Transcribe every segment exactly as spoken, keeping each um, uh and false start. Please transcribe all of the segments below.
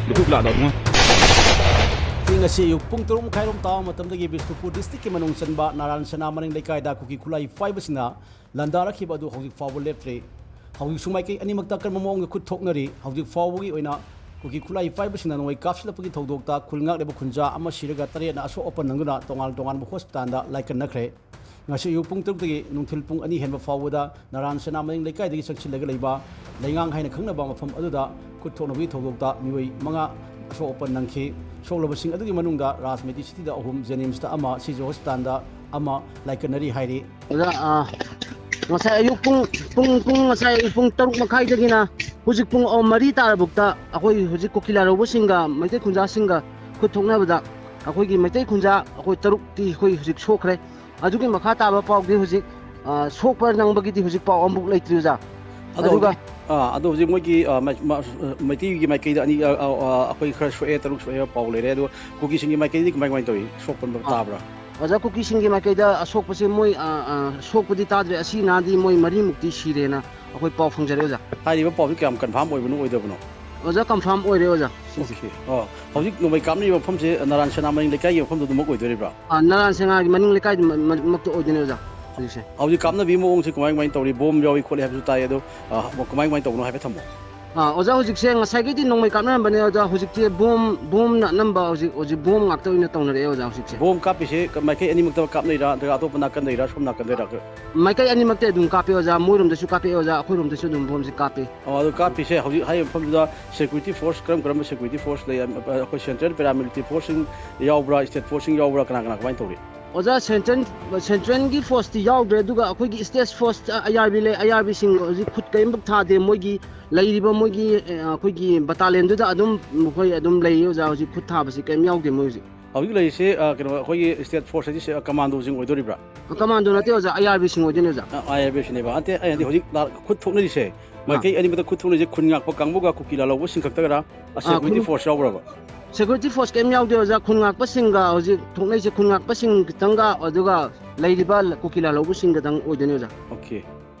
ꯂꯨꯈꯨꯞ ꯂꯥꯛꯂꯕ꯫ ꯉꯁꯤ ꯑꯌꯨꯛ ꯄꯨꯡ ꯇꯔꯨꯛ ꯃꯈꯥꯏꯔꯣꯝ ꯇꯥꯕ ꯃꯇꯝꯗꯒꯤ ꯕꯤꯁꯅꯨꯄꯨꯔ ꯗꯤꯁꯇ꯭ꯔꯤꯛꯀꯤ ꯃꯅꯨꯡ ꯆꯟꯕ ꯅꯥꯔꯥꯌꯟ ꯁꯦꯅꯥ ꯃꯅꯤꯡ ꯂꯩꯀꯥꯏꯗ ꯀꯨꯀꯤ ꯈꯨꯠꯂꯥꯏ ꯄꯥꯏꯕꯁꯤꯡꯅ ꯂꯥꯟꯗꯥꯔꯛꯈꯤꯕ ꯑꯗꯨ ꯍꯧꯖꯤꯛ ꯐꯥꯎꯕ ꯂꯦꯞꯇ꯭ꯔꯤ꯫ ꯍꯧꯖꯤꯛꯁꯨ ꯃꯥꯏꯀꯩ ꯑꯅꯤꯃꯛꯇ ꯑꯀꯟꯕ ꯃꯑꯣꯡꯗ ꯈꯨꯠ ꯊꯣꯛꯅꯔꯤ꯫ ꯍꯧꯖꯤꯛ ꯐꯥꯎꯕꯒꯤ ꯑꯣꯏꯅ ꯀꯨꯀꯤ ꯈꯨꯠꯂꯥꯏ ꯄꯥꯏꯕꯁꯤꯡꯅ ꯅꯣꯡꯃꯩ ꯀꯥꯞꯁꯤꯜꯂꯛꯄꯒꯤ ꯊꯧꯗꯣꯛꯇ ꯈꯨꯜ ꯉꯥꯛꯂꯤꯕ ꯈꯨꯟꯖꯥ ꯑꯃ ꯁꯤꯔꯒ ꯇꯔꯦꯠꯅ ꯑꯁꯣꯛ ꯑꯄꯟ ꯅꯪꯗꯨꯅ ꯇꯣꯉꯥꯟ ꯇꯣꯉꯥꯟꯕ ꯍꯣꯁꯄꯤꯇꯥꯜꯗ ꯂꯥꯏꯀꯠꯅꯈ꯭ꯔꯦ꯫ ꯉꯁꯤ ꯑꯌꯨꯛ ꯄꯨꯡ ꯇꯔꯨꯛꯇꯒꯤ ꯅꯨꯡꯊꯤꯜ ꯄꯨꯡ ꯑꯅꯤ ꯍꯦꯟꯕ ꯐꯥꯎꯕꯗ ꯅꯥꯔꯥꯟ ꯁꯦꯅꯥ ꯃꯅꯤꯡ ꯂꯩꯀꯥꯏꯗꯒꯤ ꯆꯪꯁꯤꯜꯂꯒ ꯂꯩꯕ ꯂꯩꯉꯥꯡ ꯍꯥꯏꯅ ꯈꯪꯅꯕ ꯃꯐꯝ ꯑꯗꯨꯗ ꯈꯨꯠ ꯊꯣꯛꯅꯕꯒꯤ ꯊꯧꯗꯣꯛꯇ ꯃꯤꯑꯣꯏ ꯃꯉꯥ ꯑꯁꯣꯛ ꯑꯄꯟ ꯅꯪꯈꯤ꯫ ꯁꯣꯛꯂꯕꯁꯤꯡ ꯑꯗꯨꯒꯤ ꯃꯅꯨꯡꯗ ꯔꯥꯖ ꯃꯦꯗꯤꯁꯤꯇꯤꯗ ꯑꯍꯨꯝ, ꯖꯦꯅꯤꯝꯁꯇ ꯑꯃ, ꯁꯤꯖ ꯍꯣꯁꯄꯤꯇꯥꯜꯗ ꯑꯃ ꯂꯥꯏꯀꯠꯅꯔꯤ ꯍꯥꯏꯔꯤ꯫ ꯑꯣꯖꯥ, ꯑꯥ, ꯉꯁꯥꯏ ꯑꯌꯨꯛ ꯄꯨꯡ, ꯄꯨꯡ, ꯄꯨꯡ, ꯉꯁꯥꯏ ꯑꯌꯨꯛ ꯄꯨꯡ ꯇꯔꯨꯛ ꯃꯈꯥꯏꯗꯒꯤꯅ ꯍꯧꯖꯤꯛ ꯄꯨꯡ, ꯑ, ꯃꯔꯤ ꯇꯥꯔꯕꯨꯛꯇ ꯑꯩꯈꯣꯏ ꯍꯧꯖꯤꯛ ꯀꯨꯀꯤ ꯂꯥꯜꯍꯧꯕꯁꯤꯡꯒ ꯃꯩꯇꯩ ꯈꯨꯟꯖꯥꯁꯤꯡꯒ ꯈꯨꯠ ꯊꯣꯛꯅꯕꯗ ꯑꯩꯈꯣꯏꯒꯤ ꯃꯩꯇꯩ ꯈꯨꯟꯖꯥ ꯑꯩꯈꯣꯏ ꯇꯔꯨꯛꯇꯤ ꯑꯩꯈꯣꯏ ꯍꯧꯖꯤꯛ ꯁꯣꯛꯈ꯭ꯔꯦ꯫ ꯑꯗꯨꯒꯤ ꯃꯈꯥ ꯇꯥꯕ ꯄꯥꯎꯗꯤ ꯍꯧꯖꯤꯛ, ꯑ, ꯁꯣꯛꯄ ꯅꯪꯕꯒꯤꯗꯤ ꯍꯧꯖꯤꯛ ꯄꯥꯎ ꯑꯃꯨꯛ ꯂꯩꯇ꯭ꯔꯤ, ꯑꯣꯖꯥ꯫ ꯑꯗꯣ ꯑꯗꯨꯒ ꯍꯧꯖꯤꯛ, ꯑ, ꯑꯗꯣ ꯍꯧꯖꯤꯛ ꯃꯣꯏꯒꯤ, ꯑ, ꯃ-, ꯃ-, ꯃꯩꯇꯩꯒꯤ ꯃꯥꯏꯀꯩꯗ ꯑꯅꯤ, ꯑ, ꯑ, ꯑ, ꯑꯩꯈꯣꯏ ꯈꯔ ꯁꯣꯛꯑꯦ, ꯇꯔꯨꯛ ꯁꯣꯛꯑꯦ ꯄꯥꯎ ꯂꯩꯔꯦ꯫ ꯑꯗꯣ ꯀꯨꯀꯤꯁꯤꯡꯒꯤ ꯃꯥꯏꯀꯩꯗꯤ ꯀꯃꯥꯏ, ꯀꯃꯥꯏꯅ ꯇꯧꯏ? ꯁꯣꯛꯄ ꯑ, ꯇꯥꯕ꯭ꯔꯥ? ꯑꯣꯖꯥ, ꯀꯨꯀꯤꯁꯤꯡꯒꯤ ꯃꯥꯏꯀꯩꯗ ꯑꯁꯣꯛꯄꯁꯦ ꯃꯣꯏ, ꯑ, ꯑ, ꯁꯣꯛꯄꯗꯤ ꯇꯥꯗ꯭ꯔꯦ꯫ ꯑꯁꯤ ꯅꯥꯗꯤ ꯃꯣꯏ ꯃꯔꯤꯃꯨꯛꯇꯤ ꯁꯤꯔꯦꯅ ꯑꯩꯈꯣꯏ ꯄꯥꯎ ꯐꯪꯖꯔꯦ, ꯑꯣꯖꯥ꯫ ꯍꯥꯏꯔꯤꯕ ꯄꯥꯎꯁꯤ ꯀꯌꯥꯝ ꯀꯟꯐꯥꯔꯝ ꯑꯣꯏꯕꯅꯣ, ꯑꯣꯏꯗꯕꯅꯣ? ꯑꯣꯖꯥ, ꯀꯟꯐꯥꯔꯝ ꯑꯣꯏꯔꯦ, ꯑꯣꯖꯥ, ꯁꯤꯁꯦ꯫ ꯑꯣꯀꯦ꯫ ꯑꯣ, ꯍꯧꯖꯤꯛ ꯅꯣꯡꯃꯩ ꯀꯥꯞꯅꯔꯤꯕ ꯃꯐꯝꯁꯦ ꯅꯥꯔꯥꯟ ꯁꯦꯅꯥ ꯃꯅꯤꯡ ꯂꯩꯀꯥꯏꯒꯤ ꯃꯐꯝꯗꯨ ꯑꯗꯨꯃꯛ ꯑꯣꯏꯗꯣꯔꯤꯕ꯭ꯔꯥ? ꯑ, ꯅꯥꯔꯥꯟ ꯁꯦꯅꯥꯒꯤ ꯃꯅꯤꯡ ꯂꯩꯀꯥꯏꯗꯨ ꯃ-, ꯃ-, ꯃꯛꯇ ꯑꯣꯏꯗꯣꯏꯅꯦ, ꯑꯣꯖꯥ, ꯍꯧꯖꯤꯛꯁꯦ꯫ ꯍꯧꯖꯤꯛ ꯀꯥꯞꯅꯕꯤ ꯃꯑꯣꯡꯁꯦ ꯀꯃꯥꯏ, ꯀꯃꯥꯏꯅ ꯇꯧꯔꯤ? ꯕꯣꯝ ꯌꯥꯎꯏ ꯈꯣꯠꯂꯤ ꯍꯥꯏꯕꯁꯨ ꯇꯥꯏ, ꯑꯗꯣ, ꯑ, ꯀꯃꯥꯏ, ꯀꯃꯥꯏꯅ ꯇꯧꯕꯅꯣ ꯍꯥꯏꯐꯦꯠ ꯊꯝꯃꯣ꯫ ꯑ, ꯑꯣꯖꯥ, ꯍꯧꯖꯤꯛꯁꯦ ꯉꯁꯥꯏꯒꯩꯗꯤ ꯅꯣꯡꯃꯩ ꯀꯥꯞꯅꯔꯝꯕꯅꯦ, ꯑꯣꯖꯥ, ꯍꯧꯖꯤꯛꯇꯤ ꯕꯣꯝ, ꯕꯣꯝꯅ ꯑꯅꯝꯕ ꯍꯧꯖꯤꯛ, ꯍꯧꯖꯤꯛ ꯕꯣꯝ ꯉꯥꯛꯇ ꯑꯣꯏꯅ ꯇꯧꯅꯔꯛꯑꯦ, ꯑꯣꯖꯥ, ꯍꯧꯖꯤꯛꯁꯦ꯫ ꯕꯣꯝ ꯀꯥꯞꯄꯤꯁꯦ ꯀ-, ꯃꯥꯏꯀꯩ ꯑꯅꯤꯃꯛꯇ ꯀꯥꯞꯅꯩꯔꯥ, ꯅꯠꯇ꯭ꯔꯒ ꯑꯇꯣꯞꯄ ꯅꯥꯀꯟꯗꯩꯔꯥ, ꯁꯣꯝ ꯅꯥꯀꯟꯗꯩꯔꯥ? ꯃꯥꯏꯀꯩ ꯑꯅꯤꯃꯛꯇ ꯑꯗꯨꯝ ꯀꯥꯞꯄꯦ, ꯑꯣꯖꯥ, ꯃꯣꯏꯔꯣꯝꯗꯁꯨ ꯀꯥꯞꯄꯦ, ꯑꯣꯖꯥ, ꯑꯩꯈꯣꯏꯔꯣꯝꯗꯁꯨ ꯑꯗꯨꯝ ꯕꯣꯝꯁꯦ ꯀꯥꯞꯄꯦ꯫ ꯑꯣ, ꯑꯗꯨ ꯀꯥꯞꯄꯤꯁꯦ ꯍꯧꯖꯤꯛ ꯍꯥꯏꯔꯤꯕ ꯃꯐꯝꯗꯨꯗ ꯁꯦꯀ꯭ꯌꯨꯔꯤꯇꯤ ꯐꯣꯔꯁ, ꯀꯔꯝ ꯀꯔꯝꯕ ꯁꯦꯀ꯭ꯌꯨꯔꯤꯇꯤ ꯐꯣꯔꯁ ꯂꯩ? ꯑ, ꯑꯩꯈꯣꯏ ꯁꯦꯟꯇ꯭ꯔꯦꯜ ꯄꯦꯔꯥꯃꯤꯂꯤꯇꯔꯤ ꯐꯣꯔꯁꯁꯤꯡ ꯌꯥꯎꯕ꯭ꯔꯥ, ꯁ꯭ꯇꯦꯠ ꯐꯣꯔꯁꯁꯤꯡ ꯌꯥꯎꯕ꯭ꯔꯥ, ꯀꯅꯥ ꯀꯅꯥ ꯀꯃꯥꯏꯅ ꯇꯧꯔꯤ? ꯑꯣꯖꯥ, ꯁꯦꯟꯇ꯭ꯔꯦꯜ, ꯁꯦꯟꯇ꯭ꯔꯦꯜꯒꯤ ꯐꯣꯔꯁꯇꯤ ꯌꯥꯎꯗ꯭ꯔꯦ, ꯑꯗꯨꯒ ꯑꯩꯈꯣꯏꯒꯤ ꯁ꯭ꯇꯦꯠ ꯐꯣꯔꯁ, ꯑꯥꯏ ꯑꯥꯔ ꯕꯤ ꯂꯩ, ꯑꯥꯏ ꯑꯥꯔ ꯕꯤꯁꯤꯡ ꯍꯧꯖꯤꯛ ꯈꯨꯠ ꯀꯔꯤꯝꯐꯥꯎ ꯊꯥꯗꯦ꯫ ꯃꯣꯏꯒꯤ ꯂꯩꯔꯤꯕ ꯃꯣꯏꯒꯤ, ꯑ, ꯑꯩꯈꯣꯏꯒꯤ ꯕꯇꯥꯂꯤꯌꯟꯗꯨꯗ ꯑꯗꯨꯝ ꯃꯈꯣꯏ ꯑꯗꯨꯝ ꯂꯩꯌꯦ, ꯑꯣꯖꯥ꯫ ꯍꯧꯖꯤꯛ ꯈꯨꯠ ꯊꯥꯕꯁꯤ ꯀꯔꯤꯝ ꯌꯥꯎꯗꯦ ꯃꯣꯏ ꯍꯧꯖꯤꯛ꯫ ꯍꯧꯖꯤꯛ ꯂꯩꯔꯤꯁꯦ, ꯑ, ꯀꯩꯅꯣ, ꯑꯩꯈꯣꯏꯒꯤ ꯁ꯭ꯇꯦꯠ ꯐꯣꯔꯁ ꯍꯥꯏꯁꯦ, ꯑ, ꯀꯃꯥꯟꯗꯣꯁꯤꯡ ꯑꯣꯏꯗꯣꯔꯤꯕ꯭ꯔꯥ? ꯀꯃꯥꯟꯗꯣ ꯅꯠꯇꯦ, ꯑꯣꯖꯥ, ꯑꯥꯏ ꯑꯥꯔ ꯕꯤꯁꯤꯡ ꯑꯣꯏꯗꯣꯏꯅꯦ, ꯑꯣꯖꯥ꯫ ꯑ, ꯑꯥꯏ ꯑꯥꯔ ꯕꯤꯁꯤꯅꯦꯕ꯫ ꯅꯠꯇꯦ, ꯑꯩ ꯍꯥꯏꯗꯤ ꯑ꯫ ꯍꯧꯖꯤꯛ ꯂꯥ-, ꯈꯨꯠ ꯊꯣꯛꯅꯔꯤꯁꯦ, ꯑ꯫ ꯃꯥꯏꯀꯩ ꯑꯅꯤꯃꯛꯇ ꯈꯨꯠ ꯊꯣꯛꯅꯔꯤꯁꯦ ꯈꯨꯟ ꯉꯥꯛꯄ ꯀꯥꯡꯕꯨꯒ ꯀꯨꯀꯤ ꯂꯥꯜꯍꯧꯕꯁꯤꯡ ꯈꯛꯇꯒꯔꯥ? ꯑ, ꯁꯦꯀ꯭ꯌꯨꯔꯤꯇꯤ ꯈꯨꯟ-, ꯐꯣꯔꯁ ꯌꯥꯎꯕ꯭ꯔꯕ? ꯁꯦꯀ꯭ꯌꯨꯔꯤꯇꯤ ꯐꯣꯔꯁ ꯀꯔꯤꯝ ꯌꯥꯎꯗꯦ, ꯑꯣꯖꯥ꯫ ꯈꯨꯟ ꯉꯥꯛꯄꯁꯤꯡꯒ ꯍꯧꯖꯤꯛ ꯊꯣꯛꯅꯩꯁꯦ, ꯈꯨꯟ ꯉꯥꯛꯄꯁꯤꯡ ꯈꯤꯇꯪꯒ, ꯑꯗꯨꯒ ꯂꯩꯔꯤꯕ ꯀꯨꯀꯤ ꯂꯥꯜꯍꯧꯕꯁꯤꯡ ꯈꯤꯇꯪ ꯑꯣꯏꯗꯣꯏꯅꯦ, ꯑꯣꯖꯥ꯫ ꯑꯣꯀꯦ꯫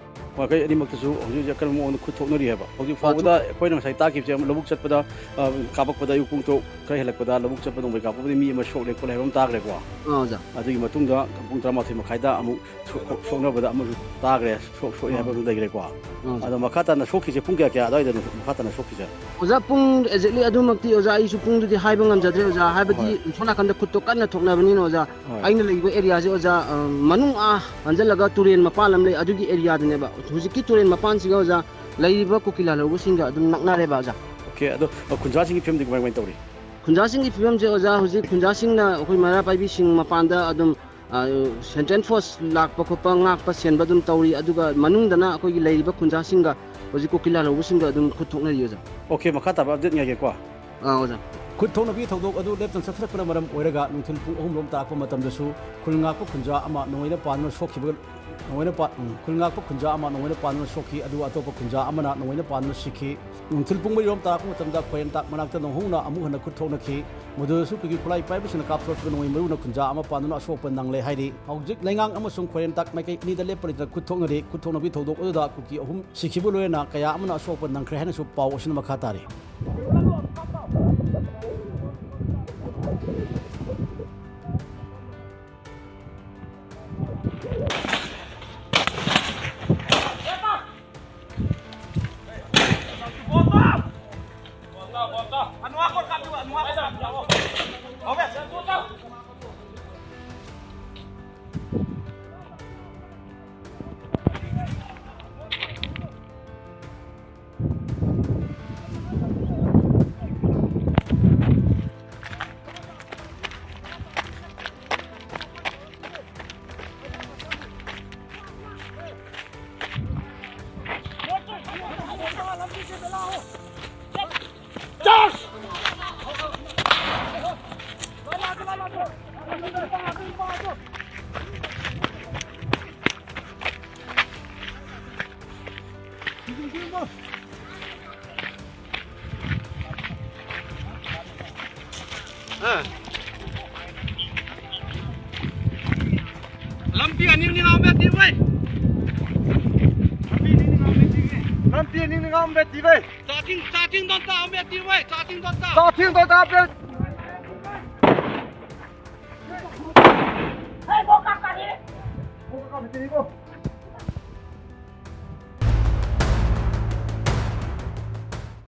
ꯃꯥꯏꯀꯩ ꯑꯅꯤꯃꯛꯇꯁꯨ ꯍꯧꯖꯤꯛ ꯍꯧꯖꯤꯛ ꯑꯀꯟꯕ ꯃꯑꯣꯡꯗ ꯈꯨꯠ ꯊꯣꯛꯅꯔꯤ ꯍꯥꯏꯕ꯫ ꯍꯧꯖꯤꯛ ꯑꯥ, ꯐꯥꯎꯕꯗ ꯑꯩꯈꯣꯏꯅ ꯉꯁꯥꯏ ꯇꯥꯈꯤꯕꯁꯦ, ꯂꯧꯕꯨꯛ ꯆꯠꯄꯗ, ꯑ, ꯀꯥꯞꯄꯛꯄꯗ, ꯑꯌꯨꯛ ꯄꯨꯡ ꯇꯔꯨꯛ ꯈꯔ ꯍꯦꯜꯂꯛꯄꯗ ꯂꯧꯕꯨꯛ ꯆꯠꯄ ꯅꯣꯡꯃꯩ ꯀꯥꯞꯄꯛꯄꯗ ꯃꯤ ꯑꯃ ꯁꯣꯛꯂꯦ ꯈꯣꯠꯂꯦ ꯍꯥꯏꯕ ꯑꯃ ꯇꯥꯈ꯭ꯔꯦꯀꯣ꯫ ꯑꯥ, ꯑꯣꯖꯥ꯫ ꯑꯗꯨꯒꯤ ꯃꯇꯨꯡꯗ ꯄꯨꯡ ꯇꯔꯥꯃꯥꯊꯣꯏ ꯃꯈꯥꯏꯗ ꯑꯃꯨꯛ ꯁꯣꯛ-, ꯁꯣꯛꯅꯕꯗ ꯑꯃꯁꯨ ꯇꯥꯈ꯭ꯔꯦ, ꯁꯣꯛ-, ꯁꯣꯛꯑꯦ ꯍꯥꯏꯕ ꯑꯥ꯫ ꯑꯃꯁꯨ ꯂꯩꯈ꯭ꯔꯦꯀꯣ꯫ ꯑꯥ, ꯑꯣꯖꯥ꯫ ꯑꯗꯣ ꯃꯈꯥ ꯇꯥꯅ ꯁꯣꯛꯈꯤꯁꯦ ꯄꯨꯡ ꯀꯌꯥ, ꯀꯌꯥ ꯑꯗꯨꯋꯥꯏꯗꯅꯣ ꯃꯈꯥ ꯇꯥꯅ ꯁꯣꯛꯈꯤꯁꯦ? ꯑꯣꯖꯥ, ꯄꯨꯡ exactly ꯑꯗꯨꯃꯛꯇꯤ ꯑꯣꯖꯥ, ꯑꯩꯁꯨ ꯄꯨꯡꯗꯨꯗꯤ ꯍꯥꯏꯕ ꯉꯝꯖꯗ꯭ꯔꯦ ꯑꯣꯖꯥ, ꯍꯥꯏꯕꯗꯤ ꯍꯣꯏ꯫ ꯁꯣꯝ ꯅꯥꯀꯟꯗ ꯈꯨꯠꯇꯣ ꯀꯟꯅ ꯊꯣꯛꯅꯕꯅꯤꯅ ꯑꯣꯖꯥ꯫ ꯍꯣꯏ꯫ ꯑꯩꯅ ꯂꯩꯔꯤꯕ area ꯁꯦ ꯑꯣꯖꯥ, ꯑ, ꯃꯅꯨꯡ ꯑꯥ ꯍꯟꯖꯜꯂꯒ ꯇꯨꯔꯦꯟ ꯃꯄꯥꯟ ꯑꯃ ꯂꯩ, ꯑꯗꯨꯒꯤ area ꯗꯅꯦꯕ꯫ ꯍꯧꯖꯤꯛꯀꯤ ꯇꯨꯔꯦꯟ ꯃꯄꯥꯟꯁꯤꯒ ꯑꯣꯖꯥ, ꯂꯩꯔꯤꯕ ꯀꯨꯀꯤ ꯂꯥꯜꯍꯧꯕꯁꯤꯡꯒ ꯑꯗꯨꯝ ꯅꯛꯅꯔꯦꯕ ꯑꯣꯖꯥ꯫ Okay, ꯑꯗꯣ, ꯑ, ꯈꯨꯟꯖꯥꯁꯤꯡꯒꯤ ꯐꯤꯕꯝꯗꯤ ꯀꯃꯥꯏ, ꯀꯃꯥꯏ ꯇꯧꯔꯤ? ꯈꯨꯟꯖꯥꯁꯤꯡꯒꯤ ꯐꯤꯕꯝꯁꯦ ꯑꯣꯖꯥ, ꯍꯧꯖꯤꯛ ꯈꯨꯟꯖꯥꯁꯤꯡꯅ ꯑꯩꯈꯣꯏ ꯃꯩꯔꯥ ꯄꯥꯏꯕꯤꯁꯤꯡ ꯃꯄꯥꯟꯗ ꯑꯗꯨꯝ, ꯑ, central force ꯂꯥꯛꯄ ꯈꯣꯠꯄ, ꯉꯥꯛꯄ ꯁꯦꯟꯕ ꯑꯗꯨꯝ ꯇꯧꯔꯤ, ꯑꯗꯨꯒ ꯃꯅꯨꯡꯗꯅ ꯑꯩꯈꯣꯏꯒꯤ ꯂꯩꯔꯤꯕ ꯈꯨꯟꯖꯥꯁꯤꯡꯒ ꯍꯧꯖꯤꯛ ꯀꯨꯀꯤ ꯂꯥꯜꯍꯧꯕꯁꯤꯡꯒ ꯑꯗꯨꯝ ꯈꯨꯠ ꯊꯣꯛꯅꯔꯤ ꯑꯣꯖꯥ꯫ Okay, ꯃꯈꯥ ꯇꯥꯕ update ꯉꯥꯏꯒꯦꯀꯣ꯫ ꯑꯥ, ꯑꯣꯖꯥ꯫ ꯈꯨꯠ ꯊꯣꯛꯅꯕꯒꯤ ꯊꯧꯗꯣꯛ ꯑꯗꯨ ꯂꯦꯞꯇꯅ ꯆꯠꯊꯔꯛꯄꯅ ꯃꯔꯝ ꯑꯣꯏꯔꯒ ꯅꯨꯡꯊꯤꯜ ꯄꯨꯡ ꯑꯍꯨꯝ ꯔꯣꯝ ꯇꯥꯔꯛꯄ ꯃꯇꯝꯗꯁꯨ ꯈꯨꯜ ꯉꯥꯛꯄ ꯈꯨꯟꯖꯥ ꯑꯃ ꯅꯣꯡꯃꯩꯅ ꯄꯥꯟꯗꯨꯅ ꯁꯣꯛꯈꯤꯕ, ꯅꯣꯡꯃꯩꯅ ꯄꯥ-, ꯎꯝ, ꯈꯨꯜ ꯉꯥꯛꯄ ꯈꯨꯟꯖꯥ ꯑꯃ ꯅꯣꯡꯃꯩꯅ ꯄꯥꯟꯗꯨꯅ ꯁꯣꯛꯈꯤ, ꯑꯗꯨꯒ ꯑꯇꯣꯞꯄ ꯈꯨꯟꯖꯥ ꯑꯃꯅ ꯅꯣꯡꯃꯩꯅ ꯄꯥꯟꯗꯨꯅ ꯁꯤꯈꯤ꯫ ꯅꯨꯡꯊꯤꯜ ꯄꯨꯡ ꯃꯔꯤ ꯔꯣꯝ ꯇꯥꯔꯛꯄ ꯃꯇꯝꯗ ꯈꯣꯏꯔꯦꯟꯇꯥꯛ ꯃꯅꯥꯛꯇ ꯅꯧꯍꯧꯅ ꯑꯃꯨꯛ ꯍꯟꯅ ꯈꯨꯠ ꯊꯣꯛꯅꯈꯤ꯫ ꯃꯗꯨꯗꯁꯨ ꯀꯨꯀꯤ ꯈꯨꯠꯂꯥꯏ ꯄꯥꯏꯕꯁꯤꯡꯅ ꯀꯥꯞꯊꯣꯔꯛꯈꯤꯕ ꯅꯣꯡꯃꯩ ꯃꯔꯨꯅ ꯈꯨꯟꯖꯥ ꯑꯃ ꯄꯥꯟꯗꯨꯅ ꯑꯁꯣꯛꯄ ꯅꯪꯂꯦ ꯍꯥꯏꯔꯤ꯫ ꯍꯧꯖꯤꯛ ꯂꯩꯉꯥꯡ ꯑꯃꯁꯨꯡ ꯈꯣꯏꯔꯦꯟꯇꯥꯛ ꯃꯥꯏꯀꯩ ꯑꯅꯤꯗ ꯂꯦꯞꯄ ꯂꯩꯇꯅ ꯈꯨꯠ ꯊꯣꯛꯅꯔꯤ꯫ ꯈꯨꯠ ꯊꯣꯛꯅꯕꯒꯤ ꯊꯧꯗꯣꯛ ꯑꯗꯨꯗ ꯀꯨꯀꯤ ꯑꯍꯨꯝ ꯁꯤꯈꯤꯕ ꯂꯣꯏꯅꯅ ꯀꯌꯥ ꯑꯃꯅ ꯑꯁꯣꯛꯄ ꯅꯪꯈ꯭ꯔꯦ ꯍꯥꯏꯅꯁꯨ ꯄꯥꯎ ꯑꯁꯤꯅ ꯃꯈꯥ ꯇꯥꯔꯤ꯫ ꯑꯥ꯫ ꯂꯝꯕꯤ ꯑꯅꯤ ꯑꯅꯤ ꯂꯥꯎꯕ ꯌꯥꯗꯦ ꯚꯥꯏ꯫ Ning ning am bet ti bai. Cha ching, cha ching don ta am bet ti bai. Cha ching don ta. Cha ching don ta bet.